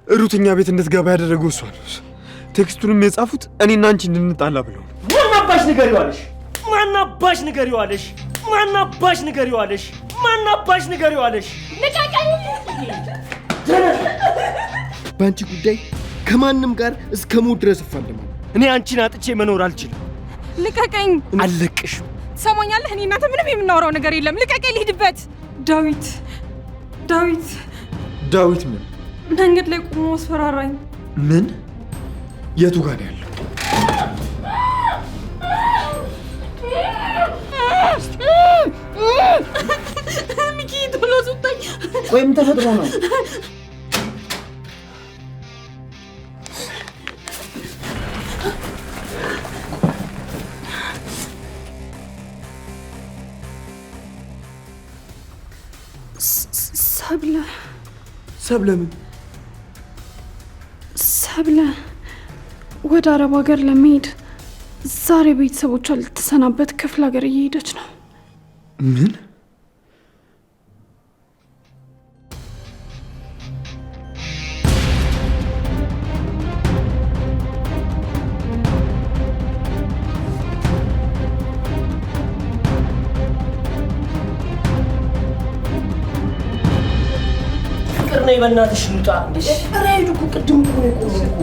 ሩት እኛ ቤት እንድትገባ ያደረገው እሷ ነው። Text ኡንም የጻፉት እኔና አንቺ እንድንጣላ ብለው ነው። ማን አባሽ ንገሪው አለሽ? ማን አባሽ ንገሪው አለሽ? ማን አባሽ ንገሪው አለሽ? ማን አባሽ ንገሪው አለሽ? ልቀቀኝ! በአንቺ ጉዳይ ከማንም ጋር እስከ ሞት ድረስ እፋለማለሁ። እኔ አንቺን አጥቼ መኖር አልችልም። ልቀቀኝ! አልለቅሽም። ትሰማኛለህ? እኔ እናንተ ምንም የምናወራው ነገር የለም። ልቀቀኝ፣ ልሂድበት። ዳዊት ዳዊት ዳዊት ምን መንገድ ላይ ቆሞ አስፈራራኝ። ምን? የቱ ጋር ነው ያለው? ሚኪ ቶሎ አስወጣኝ። ቆይ ምን ተፈጥሮ ነው? ሰብለ ሰብለ ምን? ሰብለ ወደ አረብ ሀገር ለመሄድ ዛሬ ቤተሰቦቿ ልትሰናበት ክፍለ ሀገር እየሄደች ነው። ምን? ፍቅር ነይ በእናትሽ እንውጣ። ኧረ ሂዱ እኮ ቅድም እኮ ነው የቆመው እኮ።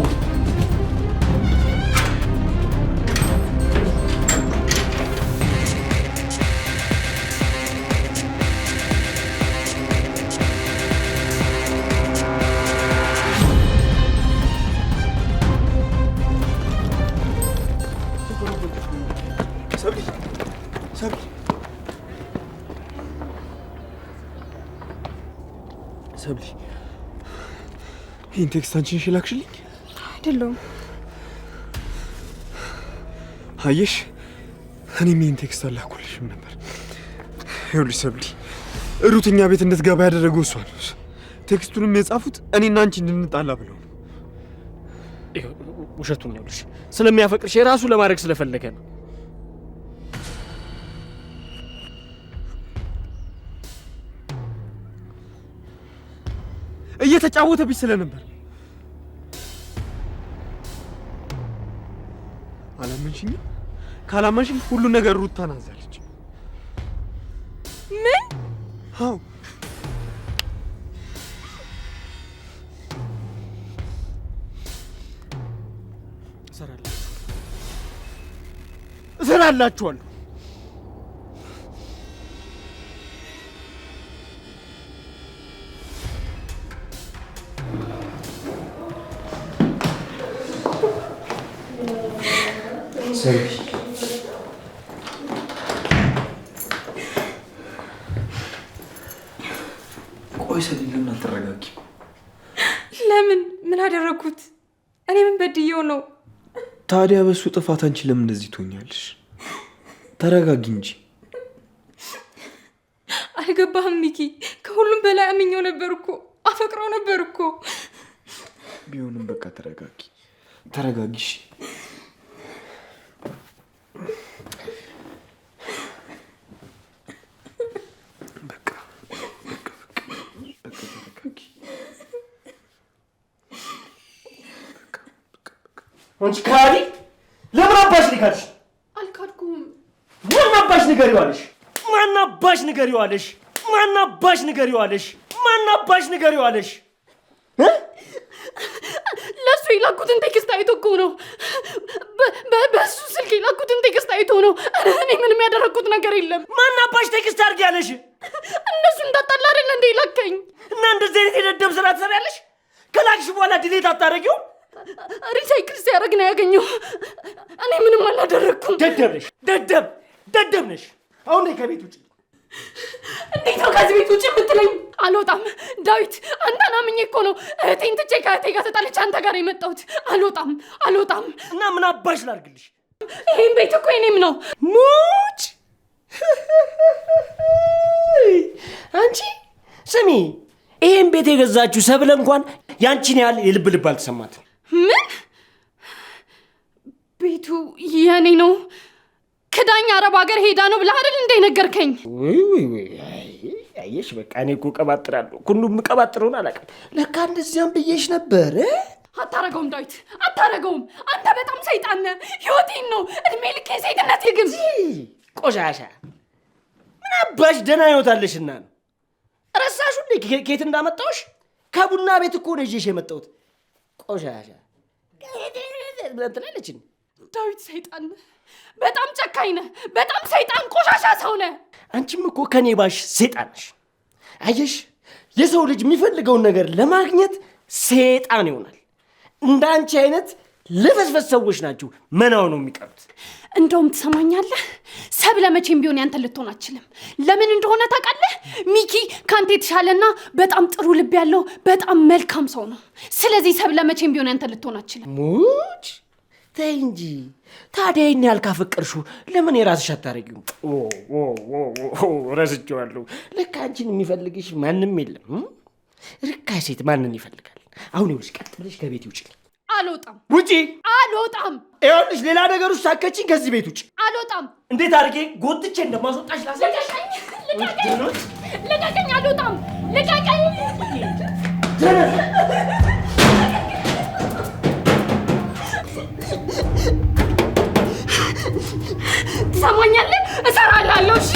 ሰብሊ ሰብሊ ሰብሊ፣ ይህን text አንቺ ነሽ የላክሽልኝ? አይደለሁም። አየሽ፣ እኔም ይህን text አላኩልሽም ነበር። ይኸውልሽ ሰብሊ፣ ሩት እኛ ቤት እንድትገባ ያደረገው እሷ ነው። Text ኡንም የጻፉት እኔና አንቺ እንድንጣላ ብለው ነው። ውሸቱን ነው ይኸውልሽ፣ ስለሚያፈቅርሽ የራሱ ለማድረግ ስለፈለገ ነው። እየተጫወተብኝ ስለነበር አላመንሽኝም? ካላመንሽኝ ሁሉን ነገር ሩት ተናዛለች። ምን? አዎ እሰራላችኋለሁ። ሰብሊ፣ ቆይ ሰብሊ፣ ለምን አልተረጋጊም? ለምን? ምን አደረግኩት? እኔ ምን በድየው ነው? ታዲያ በሱ ጥፋት አንቺ ለምን እንደዚህ ትሆኛለሽ? ተረጋጊ እንጂ። አልገባህም ሚኪ። ከሁሉም በላይ አምኜው ነበር እኮ፣ አፈቅረው ነበር እኮ። ቢሆንም በቃ ተረጋጊ፣ ተረጋጊ። እሺ በቃ በቃ በቃ ተረጋጊ። አንቺ ከሃዲ! ለምን አባሽ ንገሪሽ? አልካድኩም። ማን አባሽ ንገሪው አለሽ? ማን አባሽ ንገሪው አለሽ? ማን አባሽ ንገሪው አለሽ? ማን አባሽ ንገሪው አለሽ? ለሱ የላኩትን text አይቶ እኮ ነው። በሱ ስልክ የላኩትን text አይቶ ነው። እኔ ምንም ያደረግኩት ነገር የለም። ማን አባሽ text አድርጊ ያለሽ? እነሱ እንዳጣላ አይደለ እንደ የላከኝ። እና እንደዚህ አይነት የደደብ ስራ ትሰሪያለሽ? ከላክሽ በኋላ delete አታደርጊውም? Recycle ሲያደርግ ነው ያገኘው። እኔ ምንም አላደረግኩም። ደደብ ነሽ፣ ደደብ ደደብ ነሽ። አሁን ነይ ከቤት ውጪ። እንዴት ነው ከዚህ ቤት ውጭ የምትለኝ? አልወጣም ዳዊት፣ አንተን አምኜ እኮ ነው እህቴን ትቼ ከእህቴ ጋር ተጣልቼ አንተ ጋር የመጣሁት። አልወጣም፣ አልወጣም። እና ምን አባሽ ላድርግልሽ? ይሄን ቤት እኮ የኔም ነው። ሙች አንቺ ስሚ፣ ይሄን ቤት የገዛችሁ ሰብለ እንኳን ያንቺን ያህል የልብ ልብ አልተሰማትም። ምን? ቤቱ የኔ ነው? ክዳኝ አረብ ሀገር ሄዳ ነው ብለህ አይደል እንደ ነገርከኝ? ውይ ውይ ውይ፣ አይ አየሽ፣ በቃ እኔ እኮ እቀባጥራለሁ። ሁሉም የምቀባጥረውን አላውቅም። ለካ እንደዚያም ብዬሽ ነበር። አታረገውም ዳዊት፣ አታረገውም። አንተ በጣም ሰይጣን ነህ። ህይወቴን ነው እድሜ ልኬ ሴትነት ግን ቆሻሻ ምን አባሽ ደህና ህይወት አለሽና ነው? ረሳሽው እንዴ ከየት እንዳመጣሁሽ? ከቡና ቤት እኮ ነው ይዤሽ የመጣሁት። ቆሻሻ ትላለች። ዳዊት ሰይጣን ነህ። በጣም ጨካኝ ነህ። በጣም ሰይጣን ቆሻሻ ሰው ነህ። አንቺም እኮ ከኔ ባሽ ሰይጣን ነሽ። አየሽ፣ የሰው ልጅ የሚፈልገውን ነገር ለማግኘት ሰይጣን ይሆናል። እንደ አንቺ አይነት ልፍስፍስ ሰዎች ናቸው መናው ነው የሚቀሩት። እንደውም ትሰማኛለህ፣ ሰብለ መቼም ቢሆን ያንተ ልትሆን አትችልም። ለምን እንደሆነ ታውቃለህ? ሚኪ ከአንተ የተሻለና በጣም ጥሩ ልብ ያለው በጣም መልካም ሰው ነው። ስለዚህ ሰብለ መቼም ቢሆን ያንተ ልትሆን አትችልም። ሙች ተይ እንጂ። ታዲያ ይህን ያህል ካፈቀርሽው ለምን የራስሽ አታረጊውም? ረስቼዋለሁ። ልክ አንቺን የሚፈልግሽ ማንም የለም። ርካሽ ሴት ማንን ይፈልጋል? አሁን ይኸውልሽ፣ ቀጥ ብለሽ ከቤት ውጪ። አልወጣም። ውጪ! አልወጣም። ይኸውልሽ፣ ሌላ ነገር ውስጥ ሳከችኝ ከዚህ ቤት ውጪ። አልወጣም። እንዴት አድርጌ ጎትቼ እንደማስወጣሽ ላሳይሽ። ልቀቀኝ! ልቀቀኝ! አልወጣም። ልቀቀኝ! ትሰማኛለህ? እሰራልሃለሁ። እሺ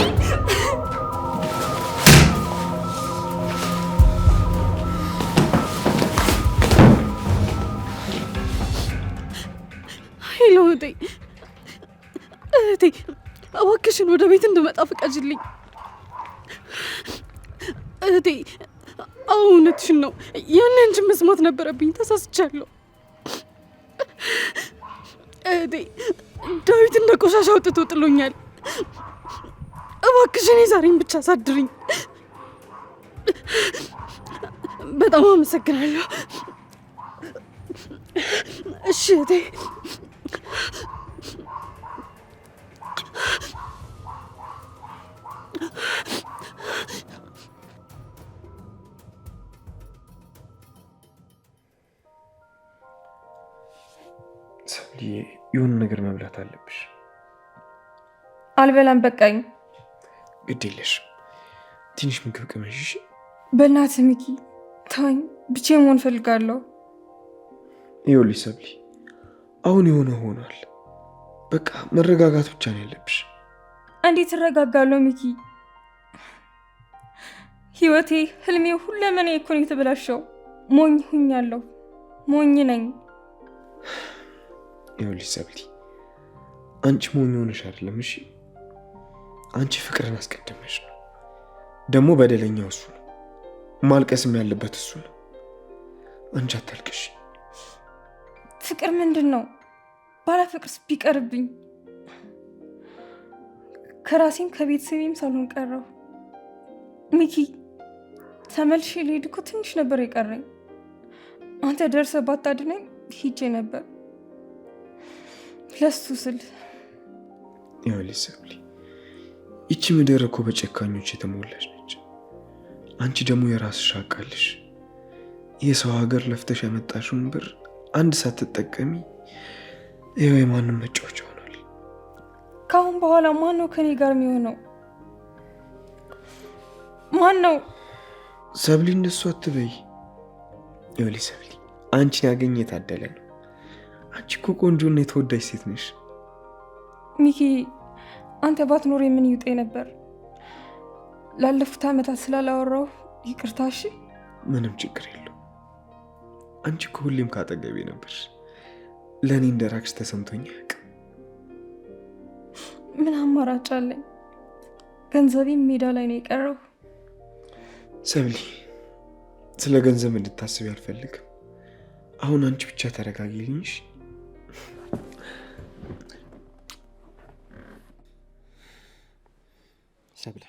Hello እህቴ፣ እህቴ እባክሽን ወደ ቤት እንድመጣ ፍቀጅልኝ። እህቴ አዎ እውነትሽን ነው። ያን አንቺን መስማት ነበረብኝ። ተሳስቻለሁ። እህቴ ዳዊት እንደ ቆሻሻ አውጥቶ ጥሎኛል። እባክሽን የዛሬን ብቻ አሳድሪኝ። በጣም አመሰግናለሁ። እሺ እህቴ። ሰብልዬ የሆነ ነገር መብላት አለብሽ። አልበላም፣ በቃኝ። ግድ የለሽም፣ ትንሽ ምግብ ቅመሽ። እሺ? በእናትህ ሚኪ ተወኝ፣ ብቻዬን መሆን እፈልጋለሁ። ይኸውልሽ ሰብሊ፣ አሁን የሆነ ሆኗል። በቃ መረጋጋት ብቻ ነው ያለብሽ። እንዴት እረጋጋለሁ ሚኪ? ህይወቴ፣ ህልሜ፣ ሁለመናዬ እኮ ነው የተበላሸው። ሞኝ ሁኛለሁ፣ ሞኝ ነኝ። ይኸውልሽ ሰብሊ፣ አንቺ ሞኝ ሆነሽ አይደለም። እሺ፣ አንቺ ፍቅርን አስቀድመሽ ነው። ደግሞ በደለኛው እሱ ነው፣ ማልቀስም ያለበት እሱ ነው። አንቺ አታልቅሽ። ፍቅር ምንድን ነው? ባላፈቅርስ ቢቀርብኝ? ከራሴም ከቤተሰቤም ሳልሆን ቀረሁ። ሚኪ ተመልሼ ልሄድ እኮ ትንሽ ነበር የቀረኝ። አንተ ደርሰህ ባታድነኝ ሂጄ ነበር ለሱ ስል። ይኸውልሽ ሰብሊ፣ ይቺ ምድር እኮ በጨካኞች የተሞላች ነች። አንቺ ደግሞ የራስሽ ሀቅ አለሽ። የሰው ሀገር ለፍተሽ ያመጣሽውን ብር አንድ ሳትጠቀሚ ይኸው የማንም መጫወቻ ሆኗል። ከአሁን በኋላ ማን ነው ከኔ ጋር የሚሆነው? ማን ነው? ሰብሊ፣ እንደሱ አትበይ። ይኸውልሽ ሰብሊ፣ አንቺን ያገኘ የታደለ ነው። አንቺ እኮ ቆንጆና የተወዳጅ ሴት ነሽ። ሚኪ፣ አንተ ባትኖር የምን ይውጠኝ ነበር? ላለፉት ዓመታት ስላላወራሁ ይቅርታ። እሺ? ምንም ችግር የለውም። አንቺ እኮ ሁሌም ካጠገቤ ነበርሽ። ለእኔ እንደራቅሽ ተሰምቶኝ አያውቅም። ምን አማራጭ አለኝ? ገንዘቤም ሜዳ ላይ ነው የቀረው። ሰብሊ፣ ስለ ገንዘብ እንድታስቢ አልፈልግም። አሁን አንቺ ብቻ ተረጋጊልኝ። እሺ? ሰብለ፣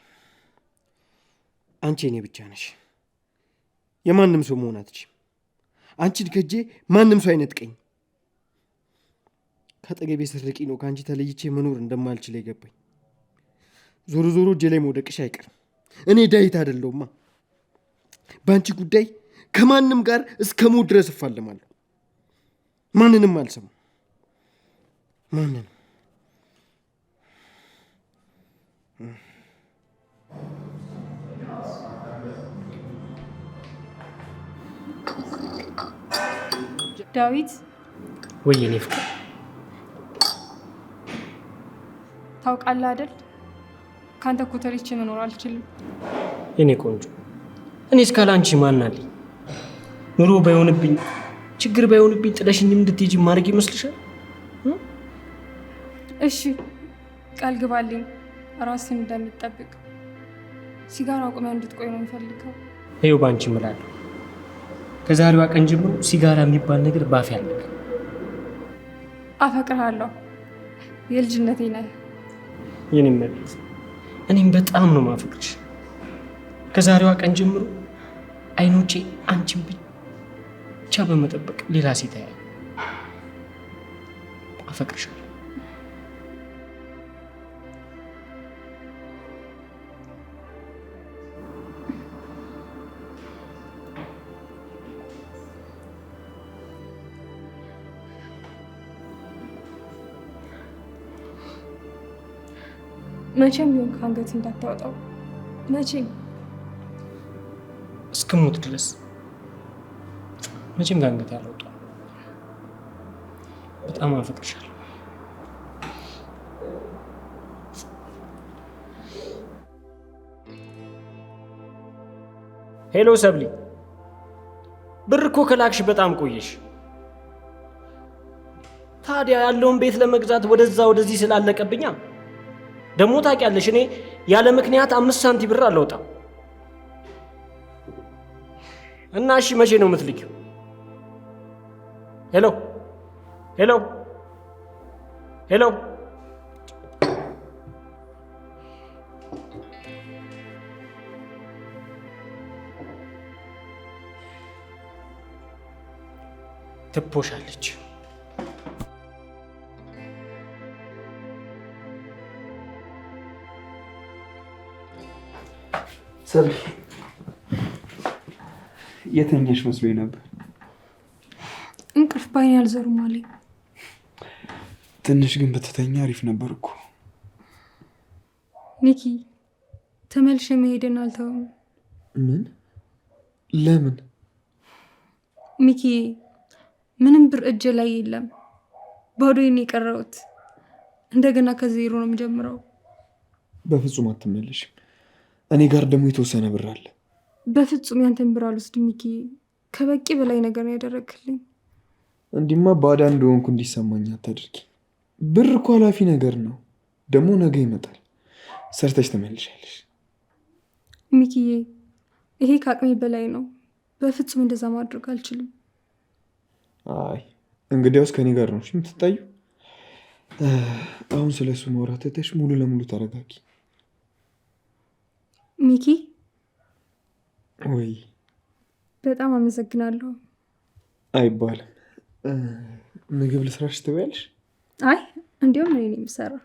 አንቺ የኔ ብቻ ነሽ። የማንም ሰው መሆን አትችይም። አንቺን ከእጄ ማንም ሰው አይነጥቀኝ። ከአጠገቤ ስትርቂ ነው ከአንቺ ተለይቼ መኖር እንደማልችል የገባኝ። ዞሮ ዞሮ እጄ ላይ መውደቅሽ አይቀርም። እኔ ዳዊት አይደለሁማ። በአንቺ ጉዳይ ከማንም ጋር እስከ ሞት ድረስ እፋለማለሁ። ማንንም አልሰማም። ማንንም። ዳዊት። ወይ የኔ ፍቅር፣ ታውቃለህ አይደል? ከአንተ እኮ ተለይቼ መኖር አልችልም። የኔ ቆንጆ፣ እኔ እስካለ አንቺ ማን አለኝ? ኑሮ ባይሆንብኝ፣ ችግር ባይሆንብኝ ጥለሽኝም እንድትሄጂ ማድረግ ይመስልሻል? እሺ ቃል ግባልኝ ራስን እንደምትጠብቅ። ሲጋራ አቁመህ እንድትቆይ ነው የምፈልገው። ይኸው ባንቺ እምላለሁ። ከዛሬዋ ቀን ጀምሮ ሲጋራ የሚባል ነገር ባፌ አልነካም። አፈቅርሃለሁ። የልጅነቴ ነህ። የኔ እመቤት፣ እኔም በጣም ነው ማፈቅርሽ። ከዛሬዋ ቀን ጀምሮ አይኖቼ አንቺን ብቻ በመጠበቅ ሌላ ሴት አያዩ። አፈቅርሻለሁ። መቼም ቢሆን ከአንገት እንዳታወጣው። መቼም። እስክሞት ድረስ መቼም ከአንገት ያልወጣው። በጣም አፈቅርሻለሁ። Hello ሰብሊ፣ ብር እኮ ከላክሽ በጣም ቆየሽ። ታዲያ ያለውን ቤት ለመግዛት ወደዛ ወደዚህ ስላለቀብኛ። ደግሞ ታውቂያለሽ እኔ ያለ ምክንያት 5 ሳንቲም ብር አልወጣም። እና እሺ መቼ ነው የምትልኪው? Hello hello hello። ትፖሻለች። ሰብሊ፣ የተኛሽ መስሎኝ ነበር። እንቅልፍ ባይኔ አልዞርም አለኝ። ትንሽ ግን ብትተኛ አሪፍ ነበር እኮ። ሚኪ፣ ተመልሼ መሄድን አልተውም። ምን? ለምን? ሚኪ፣ ምንም ብር እጄ ላይ የለም። ባዶዬን የቀረሁት። እንደገና ከዜሮ ነው የምጀምረው። በፍጹም አትመለሽም። እኔ ጋር ደግሞ የተወሰነ ብር አለ። በፍጹም ያንተን ብር አልወስድም ሚኪ። ከበቂ በላይ ነገር ነው ያደረግክልኝ። እንዲማ ባዳ እንደሆንኩ እንዲሰማኝ አታድርጊ። ብር እኮ ኃላፊ ነገር ነው። ደግሞ ነገ ይመጣል። ሰርተሽ ትመልሻለሽ። ሚኪዬ፣ ይሄ ከአቅሜ በላይ ነው። በፍጹም እንደዛ ማድረግ አልችልም። አይ እንግዲያውስ ከኔ ጋር ነው የምትታዩ። አሁን ስለሱ ማውራት ትተሽ ሙሉ ለሙሉ ተረጋጊ። ሚኪ። ወይ በጣም አመሰግናለሁ። አይባልም። ምግብ ልስራሽ ትበያለሽ? አይ እንዲያውም እኔ ነኝ የምሰራው።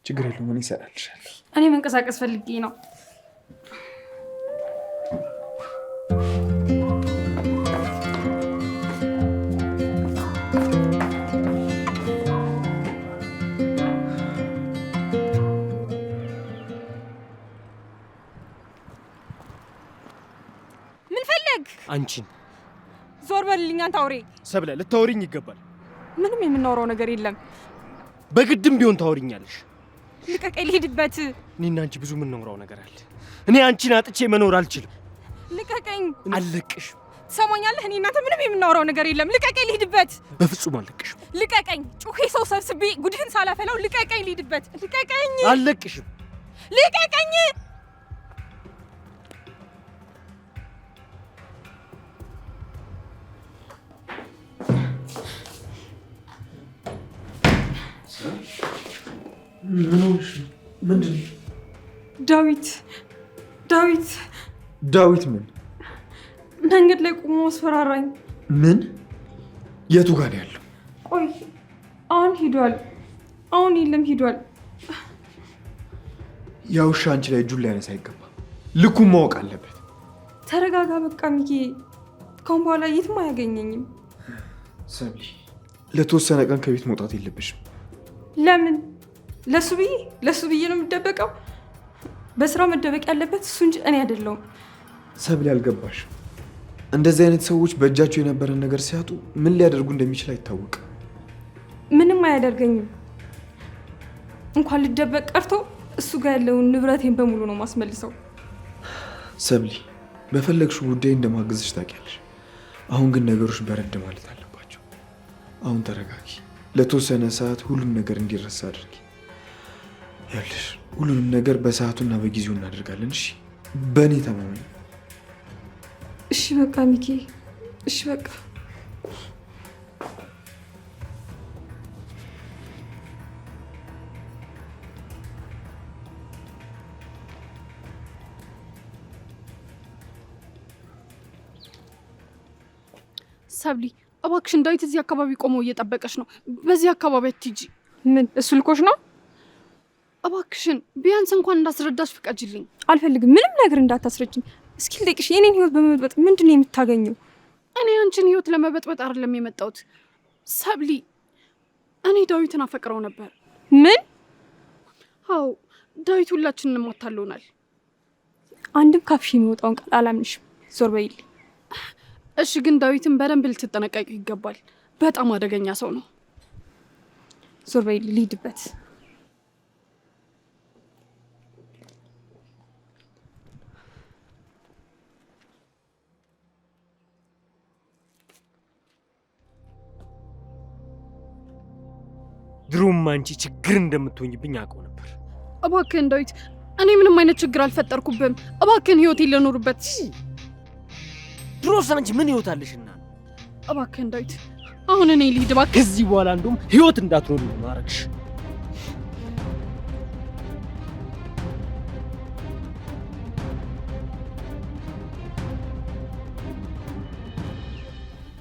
ችግር የለውም እኔ እሰራልሻለሁ። እኔ መንቀሳቀስ ፈልጌ ነው። ምን ፈለግ? አንቺን። ዞር በልልኝ አንተ አውሬ። ሰብለ፣ ልታወሪኝ ይገባል። ምንም የምናወራው ነገር የለም። በግድም ቢሆን ታወሪኛለሽ። ልቀቀኝ፣ ልሂድበት። እኔና አንቺ ብዙ የምናወራው ነገር አለ። እኔ አንቺን አጥቼ መኖር አልችልም። ልቀቀኝ። አልለቅሽም። ትሰማኛለህ? እኔ እናንተ ምንም የምናወራው ነገር የለም። ልቀቀኝ፣ ልሂድበት። በፍጹም አልለቅሽም። ልቀቀኝ። ጩኼ ሰው ሰብስቤ ጉድህን ሳላፈላው ልቀቀኝ፣ ልሂድበት። ልቀቀኝ። አልለቅሽም። ልቀቀኝ። ምን ሆነሽ ነው? ምንድን ነው? ዳዊት ዳዊት ዳዊት ምን? መንገድ ላይ ቆሞ አስፈራራኝ። ምን? የቱ ጋር ነው ያለው? ቆይ አሁን ሂዷል። አሁን የለም ሂዷል። ያ ውሻ አንቺ ላይ እጁን ሊያነሳ አይገባም። ልኩን ማወቅ አለበት። ተረጋጋ በቃ ሚኪ። ካሁን በኋላ የትም አያገኘኝም። ሰብሊ፣ ለተወሰነ ቀን ከቤት መውጣት የለብሽም። ለምን? ለሱ ብዬ ለሱ ብዬ ነው የምደበቀው? በስራው መደበቅ ያለበት እሱ እንጂ እኔ አይደለሁም። ሰብሊ፣ አልገባሽም። እንደዚህ አይነት ሰዎች በእጃቸው የነበረን ነገር ሲያጡ ምን ሊያደርጉ እንደሚችል አይታወቅም። ምንም አያደርገኝም። እንኳን ልደበቅ ቀርቶ እሱ ጋር ያለውን ንብረቴን በሙሉ ነው ማስመልሰው። ሰብሊ፣ በፈለግሽው ጉዳይ እንደማግዝሽ ታውቂያለሽ። አሁን ግን ነገሮች በረድ ማለት አለባቸው። አሁን ተረጋጊ። ለተወሰነ ሰዓት ሁሉም ነገር እንዲረሳ አድርጊ። ይኸውልሽ ሁሉንም ነገር በሰዓቱና በጊዜው እናደርጋለን። እሺ፣ በእኔ ተማመኝ። እሺ በቃ ሚኪ፣ እሺ በቃ። ሰብሊ እባክሽን፣ ዳዊት እዚህ አካባቢ ቆሞ እየጠበቀሽ ነው። በዚህ አካባቢ አትሂጂ። ምን እሱ ልኮሽ ነው? እባክሽን ቢያንስ እንኳን እንዳስረዳሽ ፍቀጅልኝ። አልፈልግም። ምንም ነገር እንዳታስረጅኝ። እስኪ ልጠይቅሽ፣ የኔን ህይወት በመበጥበጥ ምንድን ነው የምታገኘው? እኔ አንቺን ህይወት ለመበጥበጥ አይደለም የመጣሁት ሰብሊ። እኔ ዳዊትን አፈቅረው ነበር። ምን? አዎ ዳዊት ሁላችንንም አታሎናል። አንድም ካፍሽ የሚወጣውን ቃል አላምንሽም። ዞር በይልኝ። እሺ፣ ግን ዳዊትን በደንብ ልትጠነቀቂ ይገባል። በጣም አደገኛ ሰው ነው። ዞር በይልኝ፣ ልሂድበት። ድሮም አንቺ ችግር እንደምትሆኝብኝ አውቀው ነበር። እባክህን ዳዊት፣ እኔ ምንም አይነት ችግር አልፈጠርኩብህም። እባክህን ህይወቴን ልኖርበት። ድሮስ አንቺ ምን ህይወት አለሽና? እባክህን ዳዊት፣ አሁን እኔ ልሂድ እባክህ። ከዚህ በኋላ እንደውም ህይወት እንዳትኖሪ ነው ማረግሽ።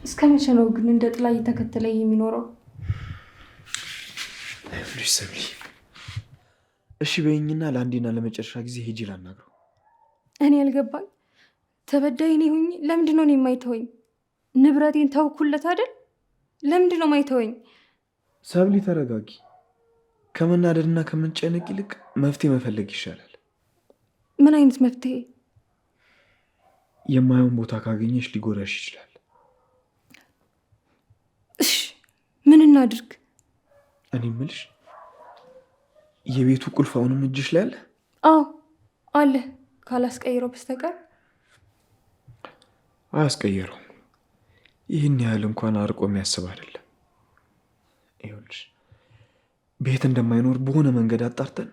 እስከ መቼ ነው ግን እንደ ጥላ እየተከተለ የሚኖረው? ይኸውልሽ ሰብሊ፣ እሺ በይኝና ለአንዴና ለመጨረሻ ጊዜ ሄጂ ላናግረው። እኔ ያልገባኝ ተበዳይ እኔ ሁኝ፣ ለምንድን ነው እኔ የማይተወኝ? ንብረቴን ተውኩለት አይደል? ለምንድን ነው የማይተወኝ? ሰብሊ ተረጋጊ። ከመናደድና ከመጨነቅ ይልቅ መፍትሄ መፈለግ ይሻላል። ምን አይነት መፍትሄ? የማየውን ቦታ ካገኘሽ ሊጎዳሽ ይችላል። እሺ ምን እናድርግ? እኔ የምልሽ የቤቱ ቁልፍ አሁንም እጅሽ ላይ አለ? አዎ አለ፣ ካላስቀይረው በስተቀር። አያስቀይረውም። ይህን ያህል እንኳን አርቆ የሚያስብ አይደለም። ይኸውልሽ ቤት እንደማይኖር በሆነ መንገድ አጣርተን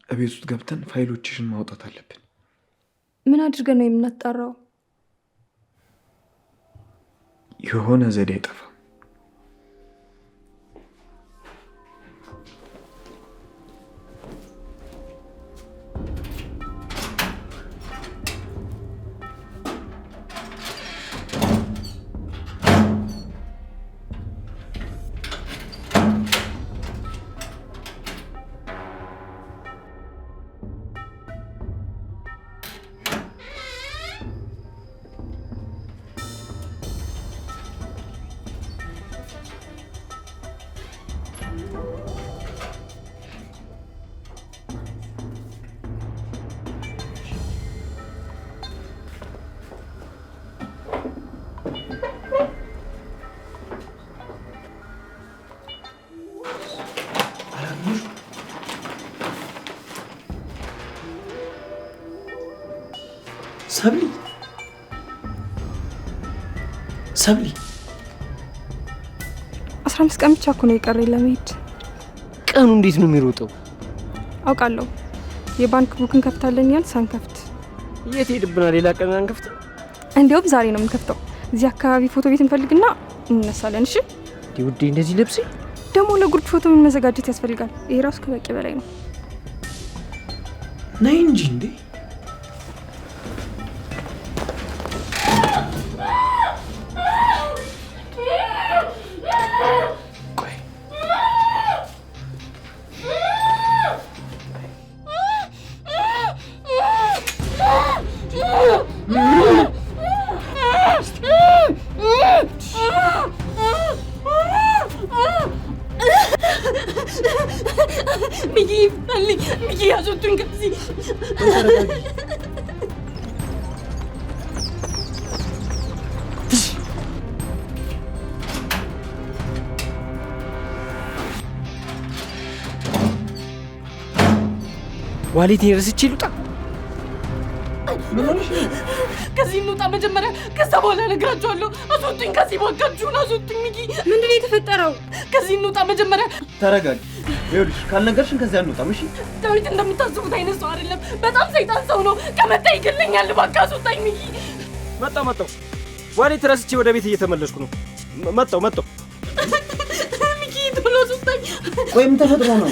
እቤት ውስጥ ገብተን ፋይሎችሽን ማውጣት አለብን። ምን አድርገን ነው የምናጣራው? የሆነ ዘዴ አይጠፋም። ሰብሊ ሰብሊ፣ 15 ቀን ብቻ እኮ ነው የቀረኝ ለመሄድ። ቀኑ እንዴት ነው የሚሮጠው? አውቃለሁ። የባንክ book እንከፍታለን ያል ሳንከፍት የት ሄድብናል? ሌላ ቀን አንከፍትም። እንዲያውም ዛሬ ነው የምንከፍተው። እዚህ አካባቢ ፎቶ ቤት እንፈልግና እንነሳለን። እሺ ውዴ፣ እንደዚህ ልብሴ ደግሞ ለጉርድ ፎቶ ምን መዘጋጀት ያስፈልጋል? ይሄ ራሱ ከበቂ በላይ ነው። ነይ እንጂ እንዴ። ቆይ ሚኪ ይፍታልኝ፣ ሚኪ ያስወጡኝ ከዚህ። Wallet ኤን ረስቼ ልውጣ? ከዚህ እንውጣ መጀመሪያ፣ ከዛ በኋላ እነግራቸዋለሁ። አስወጡኝ ከዚህ እባካችሁን አስወጡኝ። ሚኪ ምንድን ነው የተፈጠረው? ከዚህ እንውጣ መጀመሪያ። ተረጋጊ። ይኸውልሽ ካልነገርሽን ከዚያ አንወጣም። እሺ ዳዊት እንደምታስቡት አይነት ሰው አይደለም። በጣም ሰይጣን ሰው ነው። ከመጣ ይገለኛል። እባክህ አስወጣኝ ሚኪ። መጣሁ መጣሁ። Wallet ረስቼ ወደ ቤት እየተመለስኩ ነው። መጣሁ መጣሁ። ሚኪ ቶሎ አስወጣኝ። ቆይ ምን ተፈጥሮ ነው?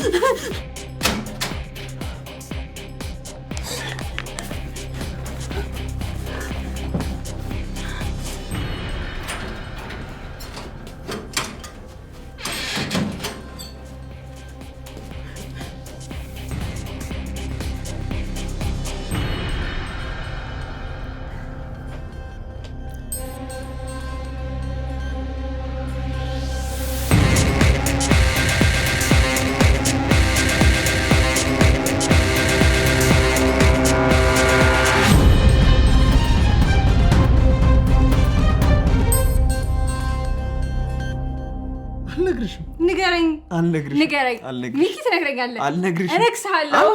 አልነግርሽም። ንገረኝ፣ አልነግርሽም። ንገረኝ። አልነግርሽም። ሚኪ ትነግረኛለህ። አልነግርሽም። እነግስሃለሁ።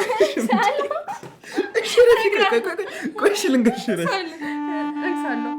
እሺ ረፊ፣ ቆይ ቆይ ቆይ ቆይ፣ እሺ ልንገርሽ ረፊ። እነግስሃለሁ።